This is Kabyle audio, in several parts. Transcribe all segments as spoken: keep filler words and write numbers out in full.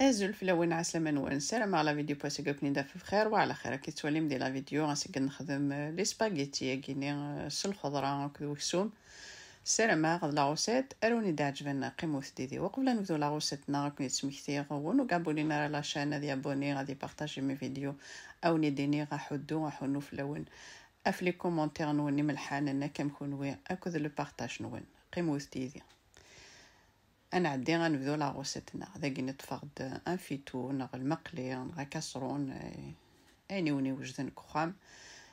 Azul fell-awen, ɛeslama-nwen. Ssarameɣ la vidéo n wass-agi ad ken-id-taf bxir wa ɛla xir. Akka tettwalim di la vidéo, ass-agi ad nexdem, euh, les spaghettis-agi-nni, euh, s lxeḍra akked weksum. Ssarameɣ d la recette ara wen-iɛeǧben. Qqimet yid-i. Uqbel ad nebdu la recette-nneɣ, ad ken-id-smektiɣ, win ur abonné ara la chaîne, ad yabonné, ad ipartaji mes vidéos. Ad wen-id-iniɣ aḥuddu, aḥunnu fell-awen ɣef les commentaires-nwen imelḥanen, akka am kenwi, akked le partage-nwen. Qqimet yid-i. Ad nɛeddi ad nebdu la recette-nneɣ. Dagi ṭṭfeɣ-d un fito neɣ lmeqli neɣ akaṣrun, eh, ayen i wen-iwejden deg uxxam.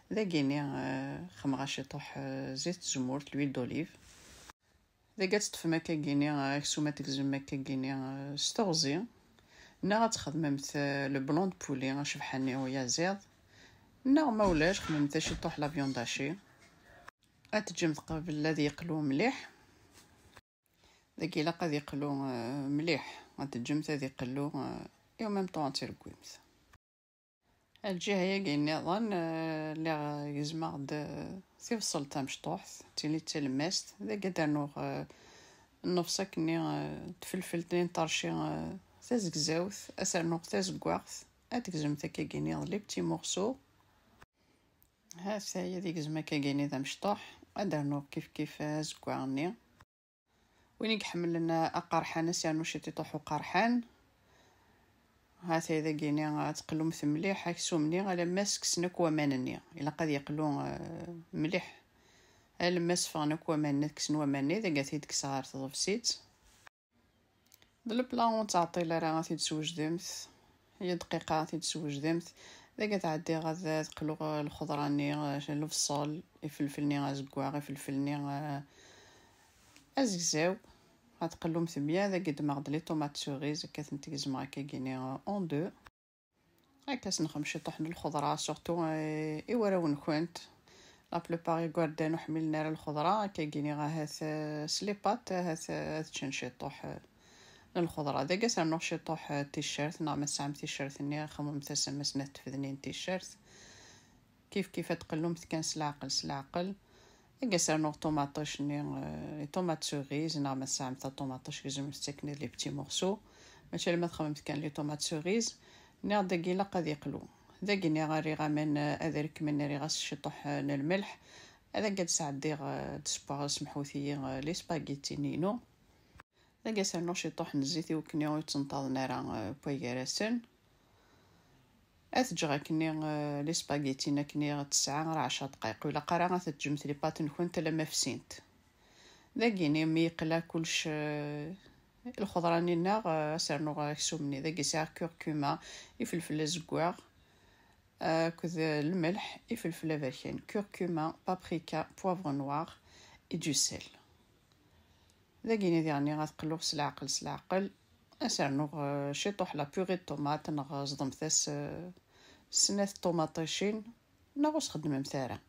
Dagini, eh, xemmeɣ-as ciṭuḥ, eh, zit tzemmurt, l'huile d'olive. Dagi ad teṭṭfem akkagini, eh, aksum ad tegzem akkagini, eh, s teɣzi. Neɣ ad txedmemt, eh, le blanc de poulet, acebḥa-nni uyaziḍ. Neɣ ma ulac, xedmemt ciṭuḥ la viande hachée. Ad teǧǧemt qbel ad yeqlu mliḥ. Dagi ilaq ad iqlu, eh, mliḥ. Ad teǧǧemt ad iqlu, eh, i en même temps ad tiregwimt. Lǧiha-agi nniḍen, eh, lliɣ gezmeɣ-d, eh, tibṣelt tamecṭuḥt, tili d talemmast. Dagi ad d-rnuɣ, eh, nnefṣ akkenni, eh, n tfelfelt-nni n ṭerci, eh, tazegzawt, ad s-rnuɣ tazeggaɣt, ad tegzemt akkagini les petits morceaux. Ha-t-aya ad igzem akkagini d amecṭuḥ, ad d-rnuɣ kif kif azeggaɣ-nni. Win i iḥemmlen aqerḥan, ad s-yernu ciṭiṭuḥ uqerḥan. Ha-t-ay dagini, ad teqlumt mliḥ aksum-nni alamma s-kksen akk waman-nni. Ilaq ad yeqlu, eh, mliḥ. Alamma s-ffɣen akk waman-nni, ad kksen waman-nni, dagi ad t-id-kkseɣ ɣer tḍebsit. D lepla ur nettɛeṭṭil ara, ad t-id-swejdemt. Aya dqiqa ad t-id-swejdemt. Dagi ad ɛeddiɣ ad teqluɣ lxeḍra-nni, eh, lebṣel, ifelfel-nni azeggaɣ, ifelfel-nni, eh, azegzaw. Ad teqlumt bien. Dagi ddmeɣ-d les tomates cerises, akka tent-gezmeɣ akkagini, eh, en deux. Akka ad s-nexdem ciṭuḥ n lxeḍra, surtout, eh, i warraw-nkent. La plupart igerdan ur ḥmilen ara lxeḍra, akkagini ahat, eh, s les pâtes, ahat, eh, ad ččen ciṭuḥ, eh, n lxeḍra. Dagi ad s-rnuɣ ciṭuḥ, eh, ticcert, neɣ ma tesɛam ticcert-nni, xemmemt-as am snat tfednin ticcert. Kif kif ad tqellumt kan s leɛqel, s leɛqel. Dagi ad s-rnuɣ ṭumaṭic-nni, eh, les tomates cerises, neɣ ma tesɛam taṭumaṭic, gezmemt-tt akken les petits morceaux. Mačči alamma txedmemt kan les tomates cerises. Nniɣ-d dagi ilaq ad iqlu. Dagi nniɣ rriɣ aman, eh, ad rekmen, rriɣ-as ciṭuḥ, eh, n lmelḥ. Ad agi ad sɛeddiɣ, eh, ad sewweɣ, semḥut-iyi, eh, les spaghettis-nni-inu. Dagi ad s-rnuɣ ciṭuḥ n zzit i wakken ur ttenṭaḍen ara, eh, wway gar-asen. Ad t-ǧǧeɣ akkenni, eh, les spaghettis-nni akkenni tesɛa ar ɛecṛa dqayeq. Ur ilaq ara ad teǧǧemt les pâtes-nkent alamma fsint. Dagini mi yeqla kullec, eh, lxeḍra-nni-nneɣ, eh, ad s-rnuɣ aksum-nni. Dagi sɛiɣ curcuma, ifelfel azeggaɣ, akked lmelḥ, ifelfel aberkan, curcuma, paprika, poivre noir et du sel. Dagini diɣen ad qluɣ s leɛqel, s leɛqel. Ad s-rnuɣ, eh, ciṭuḥ la purée de tomate, neɣ zḍemt-as, eh, snat ṭumaṭicin, neɣ ur sxeddmemt ara.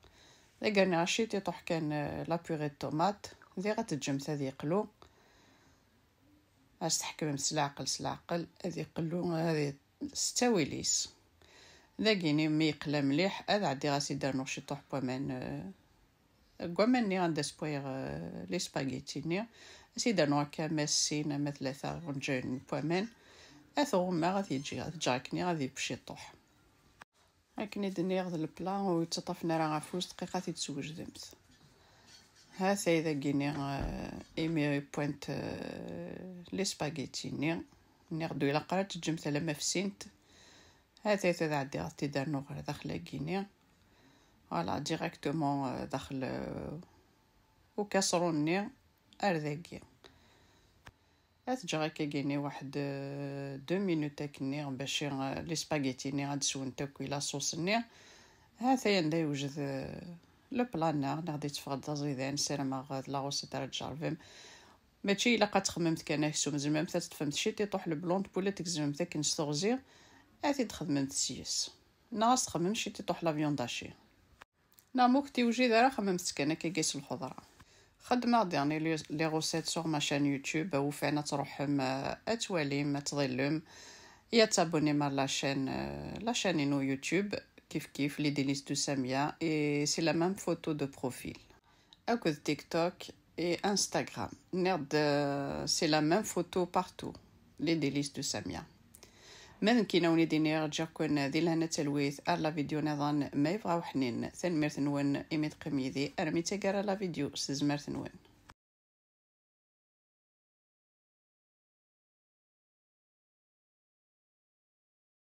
Dagi rniɣ ciṭiṭuḥ kan, eh, la purée de tomate, diɣ ad teǧǧemt ad yeqlu. Ad s-tḥekmemt s leɛqel, s leɛqel, ad iqellu, ad i-, s ttawil-is. Dagini mi yeqla mliḥ, ad ɛeddiɣ ad s-id-rnuɣ ciṭuḥ n waman, eh, deg waman-nni anda sewwayeɣ, eh, les spaghettis-nni. Ad s-id-rnuɣ akka ama sin ama tlata iɣenǧayen n waman. Ad t-ɣummeɣ, ad t-yeǧǧ, ad t-ǧǧeɣ akken ad yeww ciṭuḥ. Akken i d-nniɣ d lepla ur yettaṭṭafen ara afus, dqiqa ad t-id-swejdemt. Ha-t-ay dagini, eh, imi wwant, eh, les spaghettis-nni. Nniɣ-d ur ilaq ara ad teǧǧemt alamma fsint. Ha-t-ay ad ɛeddiɣ ad t-id-rnuɣ ɣer daxel-agi-nni. Voilà, directement, eh, daxel, eh, ukaṣrun-nni ar dagi. Ad t-ǧǧeɣ akkagini waḥed, eh, deux minutes akkenni bac, eh, les spaghettis-nni ad swent akk i la sauce-nni. Ha-t-ay anda yewjed, eh, le plat-nneɣ, neɣ d-itteffeɣ-d d aẓidan, ssarameɣ, eh, d la recette ara tjerrbem. Mačči ilaq ad txemmemt kan aksum, tzemremt ad teṭṭfemt ciṭiṭuḥ le blanc de poulet, tgezmemt akken s teɣzi, ad t-id-txedmemt s-yes. Neɣ ad s-txemmem ciṭiṭuḥ la viande hachée. Neɣ ma ur k-tiwjid ara, xemmemt-tt kan akkagi s lxeḍra. Xeddmeɣ diɣen les, les recettes sur ma chaîne YouTube, ufan ad truḥem, eh, ad twalim, ad tḍillem, et ad tabonnem ar la chaîne, eh, la chaîne-inu YouTube, kif kif, Les Délices de Samia, et c'est la même photo de profil. Akked TikTok et Instagram. Nniɣ-d, eh, c'est la même photo partout, Les Délices de Samia. Ma d nekkini, a wen-d-iniɣ, ǧǧiɣ-ken di lehna d talwit ar la vidéo nniḍen ma yebɣa uḥnin. Tanemmirt-nwen imi teqqim yid-i armi d taggara la vidéo s tezmert-nwen.